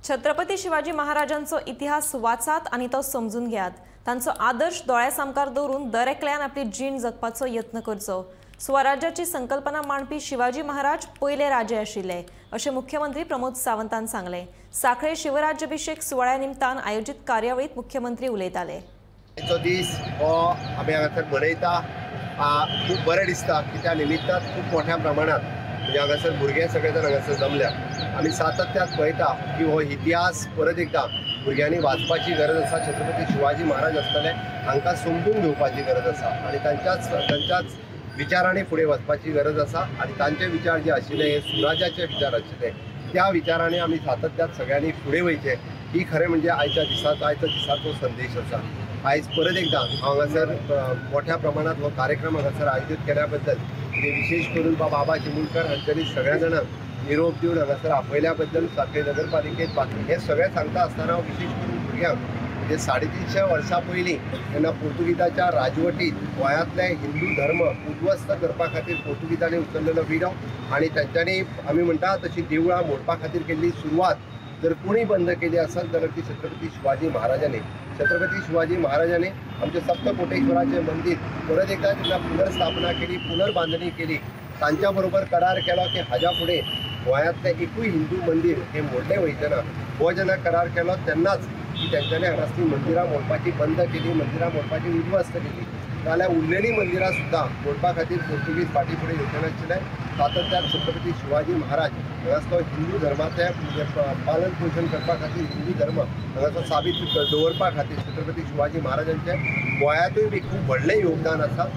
छत्रपती शिवाजी महाराजांचो इतिहास वाचात आनी तो समजून घेयात। तांचो आदर्श दोळ्या सामकार दवरून दर एकल्यान आपली जीण जगपाचो यत्न करचो। स्वराज्याची संकल्पना मांडपी शिवाजी महाराज पयले राजे आशिल्ले अशें मुख्यमंत्री प्रमोद सावंतान सांगलें। साखळे शिवराज्याभिषेक सुवाळ्या निमतान आयोजित कार्यावळीत मुख्यमंत्री उलयताले। आयचो दीस हो आमी हांगासर मनयता। खूब बरें दिसता की त्या निमित्तान खूब मोठ्या प्रमाणात म्हणजे हांगासर भुरगे सगळे जाण हांगासर जमल्या। आमी सातत्यात पळयता की हो इतिहास परत एकदां भुरग्यांनी वाचपाची गरज आसा। छत्रपती शिवाजी महाराज आसतले हांकां समजून घेवपाची गरज आसा आनी तांच्याच विचारांनी फुडें वचपाची गरज आसा। आनी तांचे विचार जे आशिल्ले हे सुराजाचे विचार आशिल्ले, त्या विचारांनी आमी सातत्यात सगळ्यांनी फुडें वयचें ही खरें म्हणजे आयच्या दिसाचो संदेश आसा। आयज परत एकदां हांव हांगासर मोठ्या प्रमाणात हो कार्यक्रम हांगासर आयोजीत केल्या बद्दल विशेष करून बाबा चिमुलकर हांच्यांनी सगळ्या जाणांक निरोप दिवन हांगासर आपयल्या बद्दल साखळे नगरपालिकेत बाकी हे सगळें सांगता आसतना हांव विशेष करून भुरग्यांक म्हणजे 350 वर्सां पयलीं तेन्ना पोर्तुगीजाच्या राजवटीत गोंयांतले हिंदू धर्म उद्ध्वस्त करपा खातीर पोर्तुगीजांनी उचललेलो विडो आनी तांच्यांनी आमी म्हणटा तशी देवळां मोडपा खातीर केल्ली सुरवात जर कोणी बंद केली आसत जाल्यार ती छत्रपती शिवाजी महाराजांनी। छत्रपती शिवाजी महाराजांनी आमचे सप्तकोटेश्वराचें मंदीर परत एकदां तेन्ना पुनर्स्थापना केली, पुनर्बांदणी केली। तांच्या बरोबर करार केलो की हाज्या फुडें गोंयांतलें एकूय हिंदू मंदीर हें मोडलें वयचें ना। हो जेन्ना करार केलो तेन्नाच की तेंच्यांनी हांगासलीं मंदिरां मोडपाची बंद केली, मंदिरां मोडपाची उद्ध्वस्त केली। जाल्यार उरलेलीं मंदिरां सुद्दां मोडपा खातीर पोर्तुगीज फाटीं फुडें येवचे नाशिल्ले। सातत्यान छत्रपती शिवाजी महाराज हांगासलो हिंदू धर्माचें म्हणजे पालन पोशण करपा खातीर, हिंदू धर्म हांगासो साबीत दवरपा खातीर छत्रपती शिवाजी महाराजांचें गोंयांतूय बी खूब व्हडलें योगदान आसा।